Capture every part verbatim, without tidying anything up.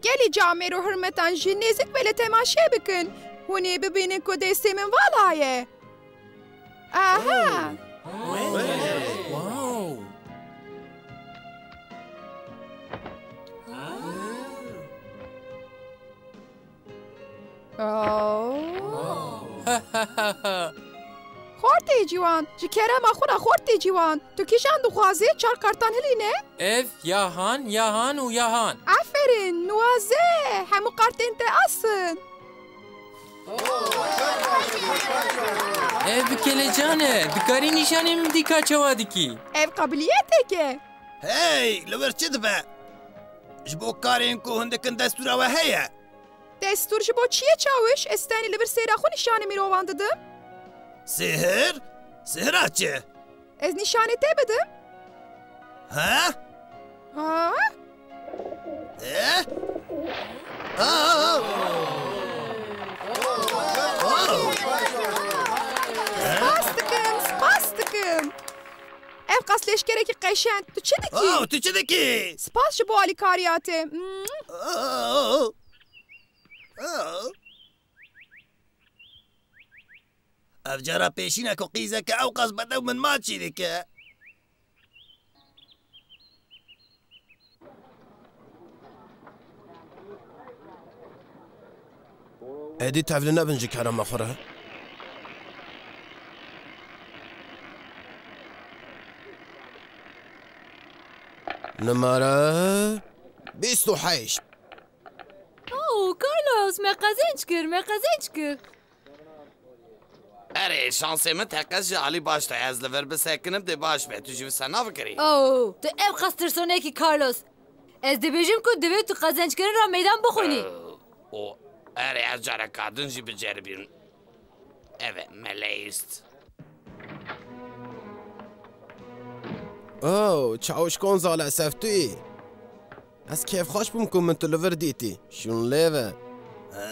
Gelî camêr û hurmetan jî nêzik ve li temaşe bikin. Hûn ê bibînin ku destê min vala ye. Aha! Oh. Xortê ciwan, ji kerema xwe re xortê ciwan. Tu kîjan dixwazî çar kartan hilîne? Ev, yahan, yahan û yahan. Aferin, nuwaze, hemû kartên te asin. Ev bi kelecan e, dikarî nîşanê min bidî ka çawa dikî? Ev qabiliyetek e. Hey, li wir çi dibe? Ji bo karên ku hûn dikin destûra we heye. Destûr ji bo çi ye çawiş? Ez tenê li vir sêra xwe nîşanî mirovan didim. Sihir? Sihira çi? Ez nîşanî te bidim. Ha? Ha? Eh? Aa! Spas dikim, spas dikim. Ev qas leşkerekî qeşeng. Tu çi dikî? Oh, tu çi dikî? Spas ji bo alîkariya te. Mm. Oh. Oh. Ev cara pêşîn e ku qîzeke ew qas bedew min maçî dike. Êdî tevli nebin ji kerema xwe re. Numara bîst û heşt. Oh, Carlos, me qezenc kir, me qezenc kir. Erê, şansê min teqez ji alî baş de. Ez li vir bisekinim, dê baş be. Tu jî wisa nafikirî? Oh, tu ev qas tirsonekî, Carlos. Ez dibêjim ku divê tu qezenckirin re meydan bixwînî. Oh, o, erê, ez careka din jî biceribînim. Ev e, me leyîst. Oh, Çawiş Gonzales, ev tu yî? Ez kêfxweş bûm ku min tu li vir dîtî. Şûn lê ve.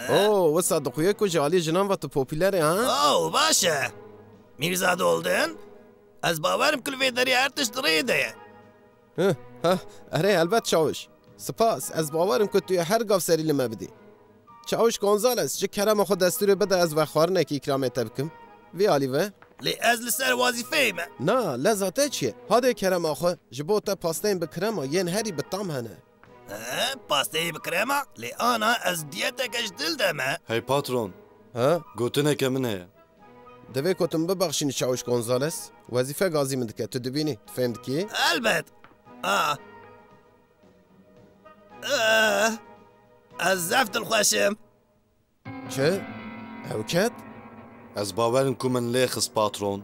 He? Oh, wisa dixuye ku ji alî jinan ve tu popûler î, ha? Oh, baş e. Mîrza Doldin, ez bawer im ku li vê derê her tişt di rê de ye. Heh, heh, erê, helbet Çawiş. Spas, ez bawer im ku tu yê her gav serî li me bidî. Çawiş Gonzales, ji kerema xwe destûrê bide ez vexwarinekî îkramê te bikim. Vî alî ve. Lê ez li ser wazîfeyê me. Na, leza te çi ye? Hadê kerema xwe, ji bo te pasteyên bi krema yên herî bi tam hene. He, pasteyê bi krema? Lê ana ez diyeteke ji dil de me. Hey patron. Ha? Gotineke min heye. Divê ku tu min bibexşînî Çawiş Gonzales. Wezîfe gazî min dike, tu dibînî, tu fêm dikî? Elbet. A. Eh, ez zef dilxweş im. Çi? Ew ket? Ez bawer im ku min lê xist, patron.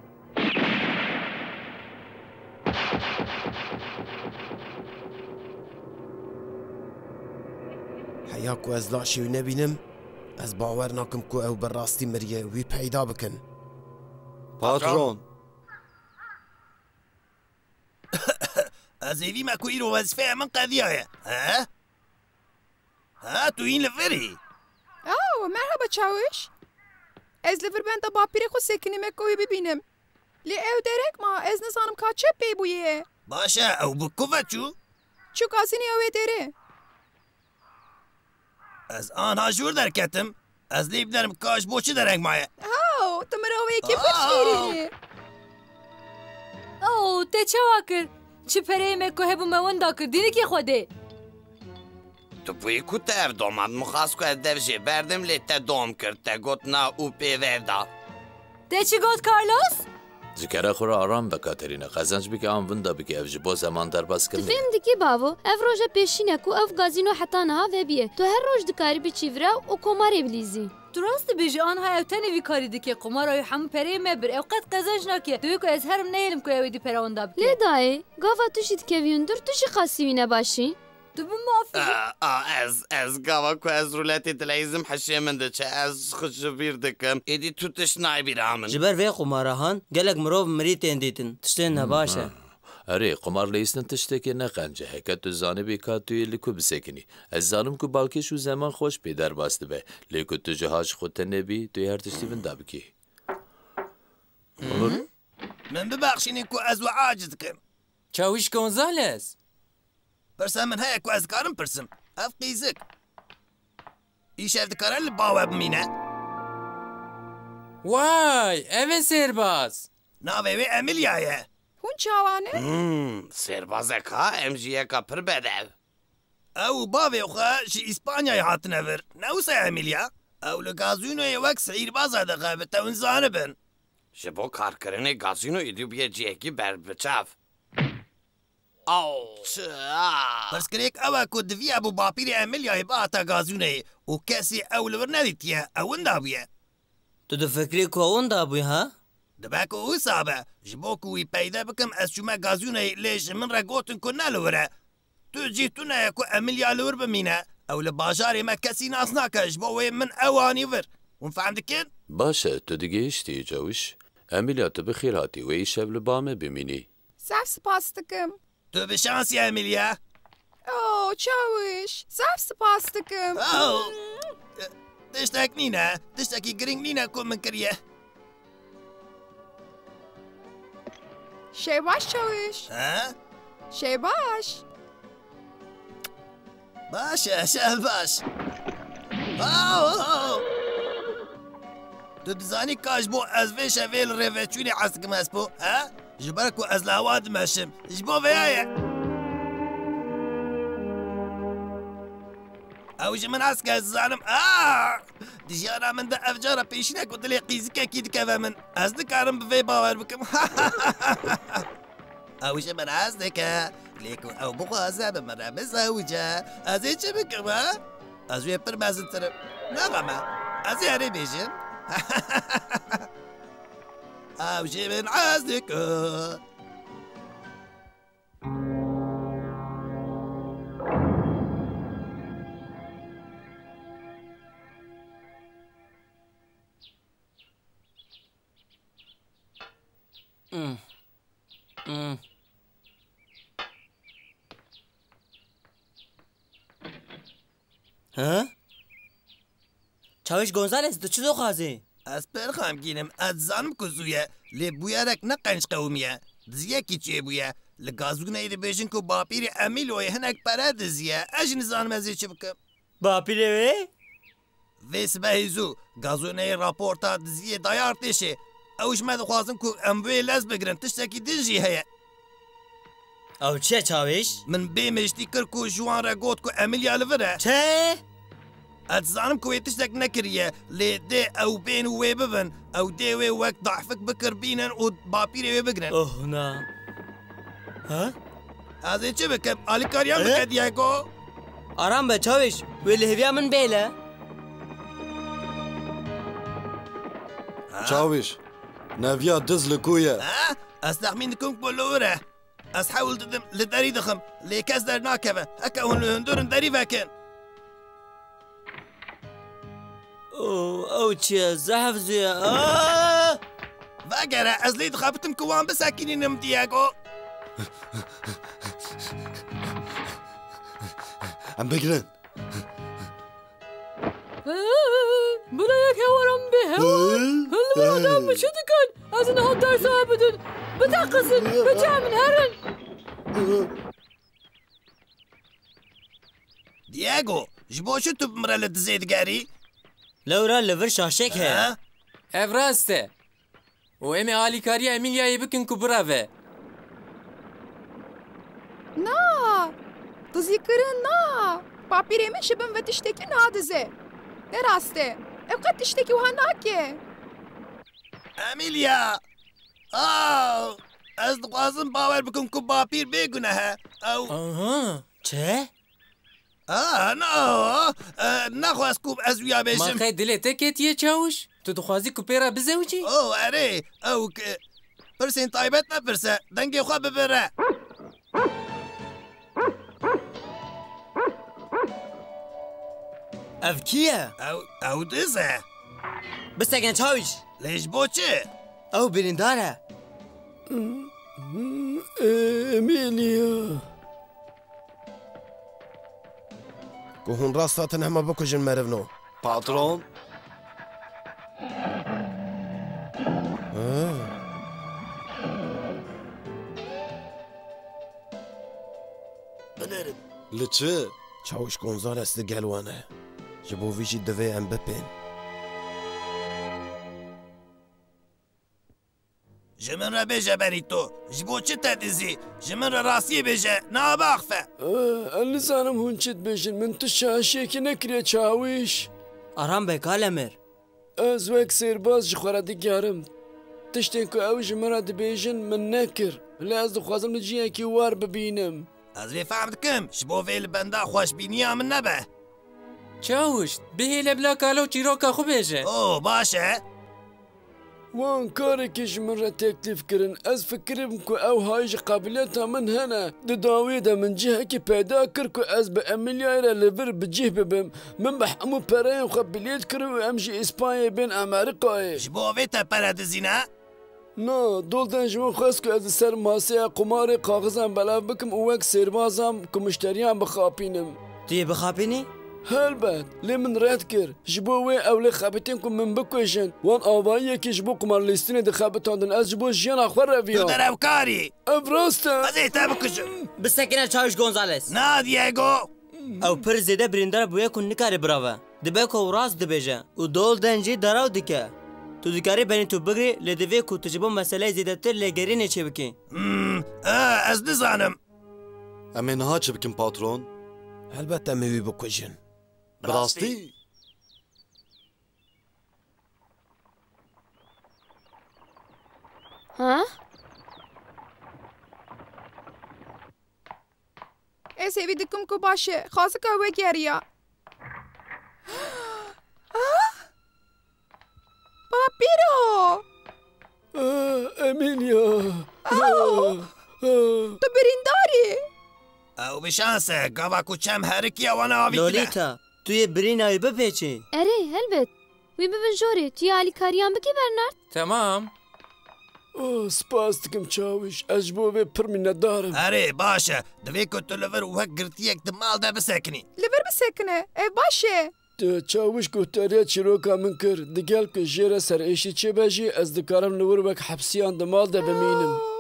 Heya ku ez laşê wî nebînim, ez bawer nakim ku ew bi rastî miriye, wî peyda bikin. Patron. Ez hêvî me ku îro wezîfeya min qediyaye. He? Ha, tu hîn li vir î? Oh, merhaba Çawiş. Ez li vir benda bapîrê xwe sekinîme ku wî bibînim. Lê ew derek ma, ez nizanim ka çi pê bûye. Baş e, ew bi ku ve çû? Çû gazînê ew ê derê. Ez anha ji wir derketim. Ez lê binerim ka ji bo çi dereng maye. Haw, tu mirovekî pir şîrîn î. Oh, te çawa kir? Çi pereyê me ku hebû me winda kir, dînikê xwe dê. Tu bûyî ku te ev doma, min xwest ku ez dev jê berdim, lê te dom kir, te got na û pê ver da. Te çi got, Carlos? Ji kera xwe re aram be, Katerîna. Qezenc bike an winda bike, ev ji bo zeman derbas Tu kirinê ye. Fêm dikî bavo, ev roja pêşîn e ku ev gazîno heta niha vebiye. Tu her roj dikarî biçî vira û komarê bilîzî. Tu rast dibêjî, anha ew tenê vî karî dike. Qomara wî hemû pereyê me bir. Ew qet qezenc nake. Divê ku ez herim nehêlim ku ew êdî pera winda bike. Lê dayê, gava tu jî dikevî hundir, tu jî qasî wî ne baş î. Tu bi mafî. A, a, ez, ez gava ku ez rûletê dileyîzim hişê min diçe. Ez xwe ji bîr dikim. Êdî tu tişt nayê bîra min. Ji ber vê qumara han gelek mirov mirî tên dîtin. Tiştên nebaş e. Hmm, ha. Erê, qumar leyîstin tiştekê ne qenc e. Heke tu zanibî ka tu yê li ku bisekinî. Ez zanim ku balkêş û zeman xweş pê derbas dibe. Lê ku tu ji ha ji xwe tenê bî, tu yê her tiştî winda bikî. Hı? Min bibexşînin ku ez we aciz dikim. Çawiş Gonzales. Pirsa min heye ku ez karim pirsim. Ev qîzik. Îşev dikare li ba we bimîne. Way, ev e sêrbaz. Navê wê Emilia ye. Hûn çawa ne? Hmm, sêrbazek ha, em jî yeka pir bedew. Ew û bavê xwe ji Îspanyayê hatine vir. Ne wisa ye, Emilia? Ew li gazînoyê wek sihîrbaza dixe, bi te hûn zanibin. Ji bo karkirinê gazîno êdî bûye cihekî berbiçav. Aw, çi, a. Pirsgirêk ew e ku diviyabû bapîrê Emeliayê bihata gazînoyê û kesî ew li vir nedîtiye, ew winda bûye. Tu difikirî ku ew winda bûye, ha? Dibe ku wisa be. Ji bo ku wî peyde bikim, ez çûme gazînoyê, lê ji min re gotin ku ne li wir e. Tu cî tune ye ku Emilia li wir bimîne. Ew li bajarê me kesî nas nake, ji bo wê min ew anî vir. Hûn fehm dikin? Baş e, tu digihîştî, Çawiş. Emilia, tu bi xêr hatî, wê îşev li ba me bimînî. Zaf spas dikim. Tu bi şansî, Emilia. Oh, Çawiş, zaf spas dikim. Oh. Tiştek nîne, tiştekî girîng nîne ku min kiriye. Şev baş, Çawiş. He? Şev baş. Baş e, şev baş. Au! Tu dizanî ka ji bo ez vê şevê li rêveçûnê hez dikim, Espo, he? Ji ber ku ez li hewa dimeşim. Ji bo vêya ye. Ew ji min hez dike, ez dizanim. Ah! Di jiyana min de ev cara pêşîn e ku dilê qîzikekî dikeve min. Ez nikarim bi vê bawer bikim. Ew ji min hez dike. Lê ku ew bixwaze bi min re bizewice, ez ê çi bikim, ha? Ez wê pir mezintir im. Nexeme. Ez ê herê bêjim. Ew ji min hez dike. Hmm. Hmm. Ha? Çawiş Gonzales, tu çi dixwazî? Ez pir xemgîn im. Ez dizanim ku zû ye, lê bûyerek ne qenc qewimiye. Diziyekî çêbûye. Li gazûneyê dibêjin ku bapîrê Emîloyê hinek pere diziye. Ez jî nizanim ez ê çi bikim. Bapîrê wê? Vê sibehê zû, gazûneyê raporta diziyê daye artêşê. Ew ji me dixwazin ku em wê lez bigirin, tiştekî din jî heye. Ew çi ye, Çawîş? Min bê mêştî kir ku ji wan re got ku Emilya li vir e. Çi? Ez dizanim ku wê tiştek nekiriye, lê dê ew bên û wê bibin. Ew dê wê wek dahfik bikir bînin û bapîrê wê bigrin. Oh, na. Ha? Ez ê çi bikim? Alîkariya min, eh, bike, Diego. Aram be, Çawîş. Wê li hêviya min bêle. Ha? Çawîş, neviya diz li ku ye? Ha? Ez texmîn dikim ku li wir e. Ez hewl didim, li derî dixim, lê kes dernakeve. Heke hûn li hundir in, derî vekin. Oh, ew çi ye? Zehf zû ye. Ah! Vegere, ez lê dixebitim ku wan bisekinînim, Diego. Em bigirin. Bira yek hewaran bê hewan. Hûn li min adam bi çi dikin? Ez niha dersa bidin. Biteqisin, biçe min herin. Diego, ji bo çi tu bi min re li dizê digerî? Lewra li vir şaşek heye. Ha? Ev rast e. Û em ê alîkariya Emîlyayê bikin ku bireve. Na! Dizîkirin na! Bapîrê min ji bin ve tiştekî nadize. Ne rast e. Ew qet tiştekî wiha nake. Emîlya! Aw! Ez dixwazim bawer bikim ku bapîr bêguneh e. Ew Aha! Çi? Ah, no! Eh, nexwest ku ez wiya bêjim. Ma qey dilê te ketiye, Çawiş? Tu dixwazî ku pê re bizewicî? Oh, erê, ew ki pirsên taybet mepirse, dengê xwe bibire. Ev kî ye? Ew, ew diz e. Biseken, Çawiş. Lê ji bo çi? Ew birîndar e. Emîlya. Ku hûn rast hatin hema bikujin merivno. Patron. Ha. Binêrin. Li çi? Çawiş Gonzales li gel wan e. Ji bo vî jî divê em bipên. Ji min re bêje Benîto, ji bo çi te dizî? Ji min re rastiyê bêje, niha biaxife. Eh, ez nizanim hûn çi dibêjin, min tu şaşiyekî nekiriye çawîş. Aram be, Kalemêr. Ez wek sêrbaz ji xwe re digerim. Tiştên ku ew ji min re dibêjin, min nekir. Lê ez dixwazim li cihekî war bibînim. Ez vê fehm dikim, ji bo vê li benda xweşbîniya min nebe. Çawiş, bihêle bila kalo çîroka xwe bêje. O, baş e. Wan karekî ji min re teklîf kirin. Ez fikirîm ku ew hay ji qabiliyeta min hene. Di dawiyê de min cihekî peyda kir ku ez bi Emîlyayê re li vir bi cih bibim. Min bi hemû pereyên xwe bilêt kirin û em ji Îspanyayê bên Amerîkayê. Ji bo vê te pere dizîne? Na, Dolden ji min xwest ku ez li ser maseya qumarê kaxizan belav bikim û wek sêrbazan ku muşteriyan bixapînim. Tu yê bixapînî? Helbet, lê min red kir. Ji bo wê ew lê xebitên ku min bikujin. Wan avayiyekî ji bo qumarlîstinê dixebitandin. Ez ji bo jiyana xwe reviyam. Tu derewkar î. Ev rast e. Ez ê te bikujim. Bisekine Çawiş Gonzales. Na, Diego. Ew pir zêde birîndar bûye ku nikare birave. Dibe ku ew rast dibêje û Dolden jî daraw dike. Tu dikarî Benîto bigirî, lê divê ku tu ji bo meseleyê zêdetir lêgerînê çêbikî. Hmm, e, ez nizanim. Em ê niha çi bikin, patron? Helbet em ê wî bikujin. Bi rastî? Ha? Ez hêvî dikim ku baş e. Xwazika wegeriya. Ah! Papîro! Ah, Emîlya! Oh! Ah! Tu birîndar î! Ew bi şans e, gava ku çem herikiye wana avîtine. Lolîta, tu yê birîna wî bipêçî. Erê, helbet. Wî bibin jorê. Tu yê alîkariyan bikî, Bernard? Temam. Oh, spas dikim çawiş. Ez ji bo vê pir minnetdar im. Erê, baş e. Divê ku tu li vir wek girtiyek di mal de bisekinî. Li vir bisekine. Ev baş e. Tu çawiş guhdariya çîroka min kir. Digel ku jê re serêşî çêbe jî, ez dikarim li wir wek hepsiyan di mal de bimînim. Oh.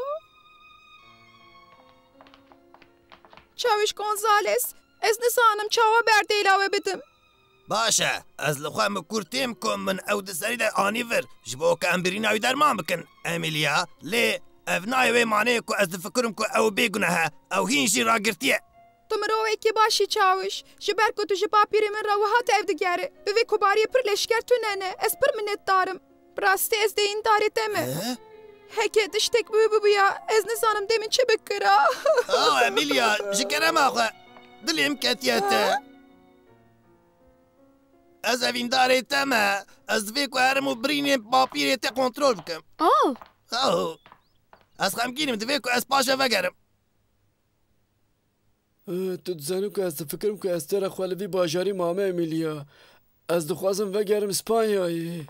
Çawiş Gonzales, ez nizanim çawa berdêla we bidim. Baş e, ez li xwe mikur têm ku min ew di serî de anî vir, ji bo ku em birîna wî derman bikin. Emîlya, lê ev nayê wê maneyê ku ez difikirim ku ew bêguneh e, ew hîn jî ragirtiye. Tu mirovekî baş î çawiş, ji ber ku tu ji bapîrê min re wiha tev digerî. Bi vê kubariyê pir leşker tune ne, ez pir minnetdar im. Bi rastî ez deyîndarê te me. He? Heke tiştek bi wî bibûya, ez nizanim dê min çi bikira. Aw, Emîlya, ji kerema xwe, dilê min ketiye te. Ha? Ez evîndarê te me. Ez divê ku herim û birînên bapîrê te kontrol bikim. Oh. Oh. Ez xemgîn im, divê ku ez paşê vegerim. Eh, tu dizanî ku ez difikirim ku ez têra xwe li vî bajarî mame, Emîlya. Ez dixwazim vegerim Spanyayê.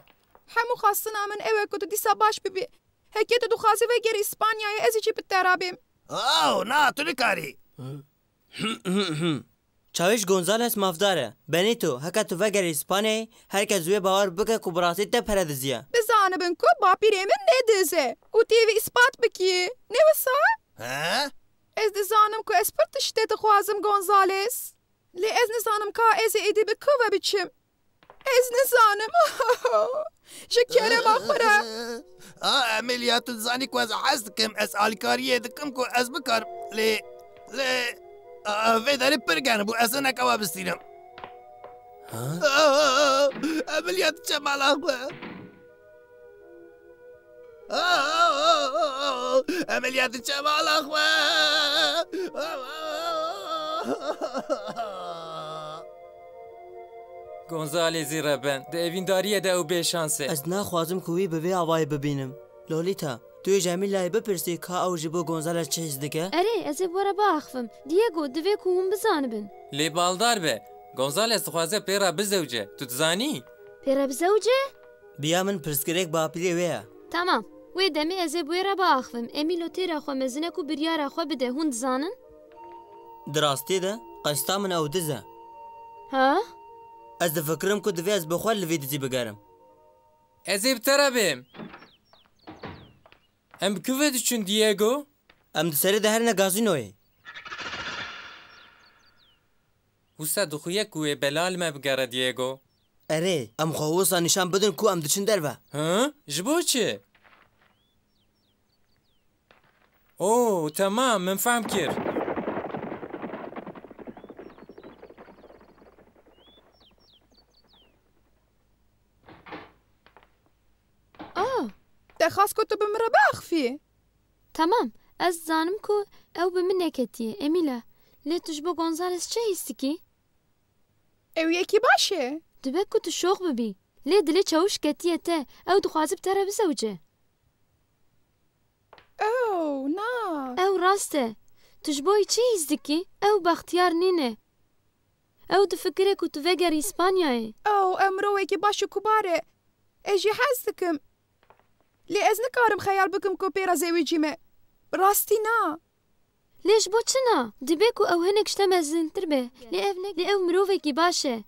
Hemû xwestina min ew e ku tu dîsa baş bibî. Heke tu dixwazî vegerî Spanyayê, ez ê jî bi te re bêm. Oh, na, tu nikarî. Eh? Çawiş Gonzales mafdar e. Benito, heke tu vegerî Spanyayê, her kes wê bawer bike ku bi rastî te pere diziye. Bizanibin ku bapîrê min ne diz e û tu yê vê îspat bikî. Ne wisa? He? Ez dizanim ku ez pir tiştê dixwazim, Gonzales. Lê ez nizanim ka ez ê êdî bi ku ve biçim. Ez nizanim. Ji kerema xwe re. A, Emîlya, tu dizanî ku ez hez dikim. Ez alîkariyê dikim ku ez bikarim. Lê, lê, a, vê derê pir germ bû. Ez hineka we bistînim. Ha? A, Emîlya diçe mala xwe. Emîlya diçe mala xwe. Gonzalezî reben, di evîndariyê de ew bêşans e. Ez naxwazim ku wî bi vê awayî bibînim. Lolita, tu yê ji Emîlyayê bipirsî ka ew ji bo Gonzales çi his dike? Erê, ez ê bi we re biaxivim. Diego, divê ku hûn bizanibin. Lê baldar be, Gonzales dixwaze pê re bizewce. Tu dizanî? Pê re bizewce? Bi ya min pirsgirêk bapîrê wê ye. Tamam. Wê demê ez ê bi wê re biaxivim. Emîlo têra xwe mezin e ku biryara xwe bide. Hûn dizanin? Di rastî de, qesta min ew diz e. Ha? Ez difikirim ku divê ez bi xwe li vî dizî bigerim. Ez ê bi te re bêm. Em bi ku ve diçin, Diego? Em di serê de herine gazînoyê. Wisa dixuye ku wê bela li me bigere, Diego. Erê, em xwe wisa nîşan bidin ku em diçin derve. Hı? Ji bo çi? Oo, temam, min fehm kir. Ah, te xwest ku tu bi min re biaxifî? Temam, ez dizanim ku ew bi min neketiye, Emîla. Lê tu ji bo Gonzales çi hîs dikî? Ew yekî baş e. Dibe ku tu şox bibî. Lê dilê çawiş ketiye te. Ew dixwaze bi te re bizewice. Ew, na. Ew rast e. Tu ji bo wî çi hîs dikî? Ew bextiyar nîne. Ew difikire ku tu vegerî Îspanyayê. Ew, ew mirovekî baş û kubar e. Ez jî hez dikim. Lê ez nikarim xeyal bikim ku pê re zewicîme. Bi rastî na. Lê ji bo çi na? Dibe ku ew hinek ji te mezintir be. Lê ev ne, lê ew mirovekî baş e.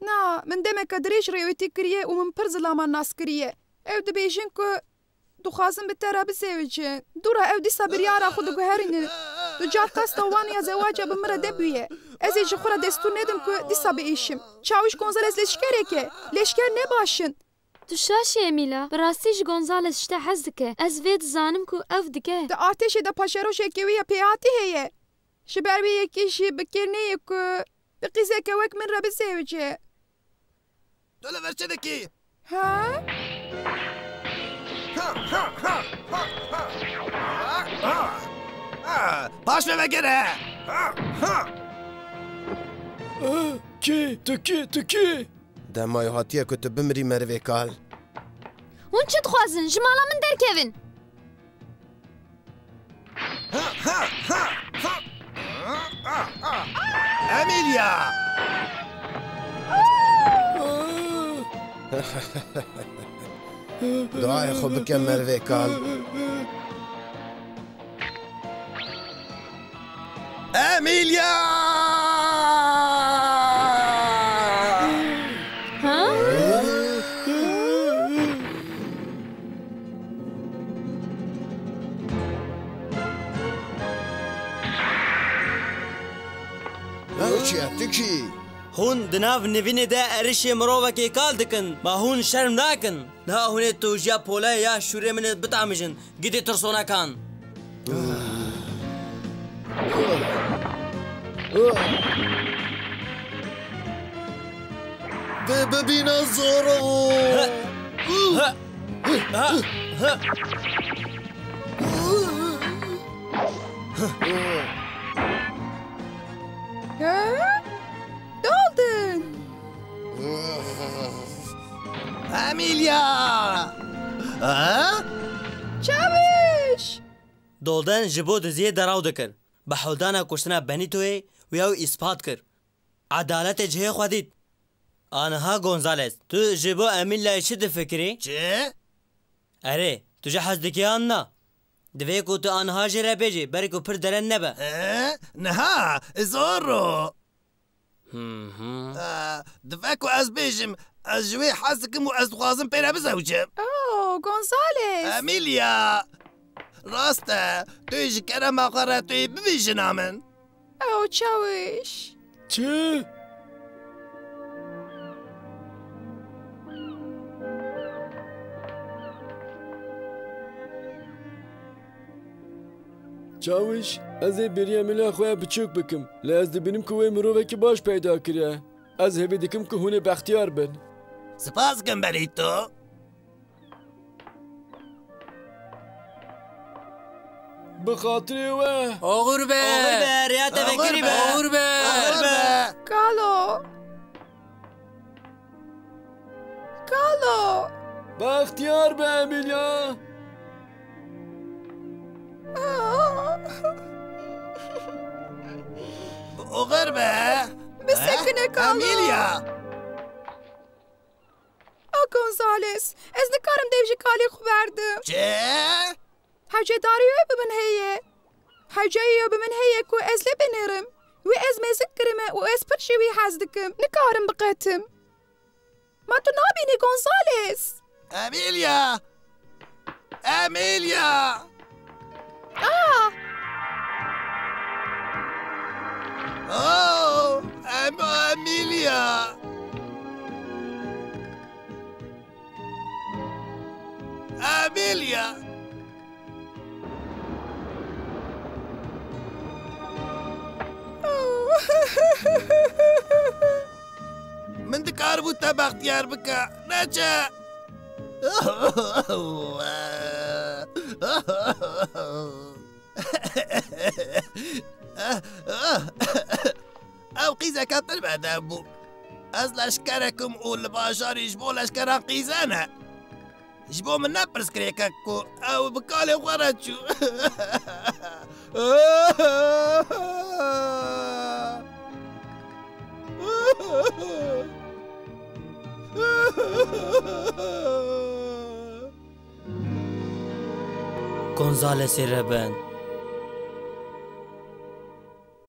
Na, min demeke dirêj rêwîtî kiriye û min pir zilaman nas kiriye. Ew dibêjin ku dixwazin bi te re bizewicin. Dûra ew dîsa biryara xwe diguherînin. Tu car qesta wan ya zewaca bi min re nebûye. Ez ê ji xwe re destûr nedim ku dîsa biêşim. Çawîş Gonzales leşkerek e. Leşker ne baş in. Tu şaş î, Emîla. Bi rastî ji Gonzales ji te hez dike. Ez vê dizanim ku ev dike. Di artêşê de paşerojekê wê ya pêhatî heye. Ji ber wê yekê jî bi kêr neyê ku bi qîzeke wek min re bizewice. Tu li vir çi dikî? Ha? Paş ve vegere! Kî? Tu kî? Tu kî? Dema wê hatiye ku tu bimirî, merivê kal. Hûn çi dixwazin? Ji mala min derkevin! Emîlya! Duayê xwe bike, merivê kal. Emîlya! Ha? Ew çi ye, tu kî? Hûn di nav nivînê de êrişê mirovekê kal dikin. Ma hûn şerm nakin? Niha hûn ê tojiya polê ya şûrê min ê bitamijin, gidê tirsonekan. Te bibîne, Zorro! He? Doldin! Emîlya! Ha? Çawiş! Dolden ji bo diziyê deraw dikir. Bi hewldana kuştina Benitoyê wî ew îspat kir. Edaletê cihê xwe dît. Aniha Gonzales, tu ji bo Emîlyayê çi difikirî? Çi? Erê, tu jî hez dikî an na? Divê ku tu aniha jê re bêjî, berê ku pir deren nebe. He? Niha, Zorro! Hı hı. Ee, divê ku ez bêjim, ez ji wê hez dikim û ez dixwazim pê re bizewicim. Oh, Gonzales! Emîlya! Rast e, tu yê ji kerema xwe re tu yê bibî jina min. Ew çawiş. Çi? Çawiş, ez ê bêriya mîla xwe ya biçûk bikim. Lê ez dibînim ku wê mirovekî baş peyda kiriye. Ez hêvî dikim ku hûn ê bextiyar bin. Spas dikim, Benito. Bi xatirê we. Oxir be! Oxir be, rêya te vekirî be! Oxir be! Oxir be! Kalo! Kalo! Bextiyar be, Emîlya! Oxir be! Bisekine, Kalo! Emîlya! A Gonzales, ez nikarim dev ji kalê xwe berdim. Çi? Hewcedariya wê bi min heye. Hewceyê wê bi min heye ku ez lê binêrim. Wê ez mezin kirime û ez pir ji wî hez dikim. Nikarim biqetim. Ma tu nabînî, Gonzales? Emîlya! Emîlya! Ah! Oh, Em-, Emilia! Emilia! Min dikaribû te bextiyar bike. Neçe! Ew qîzeke pir bedem bû. Ez leşkerek im û li bajarî ji bo leşkeran qîze ne. Ji bo min ne pirsgirêkek ku ew bi kalê xwe re çû. Gonzalesê reben,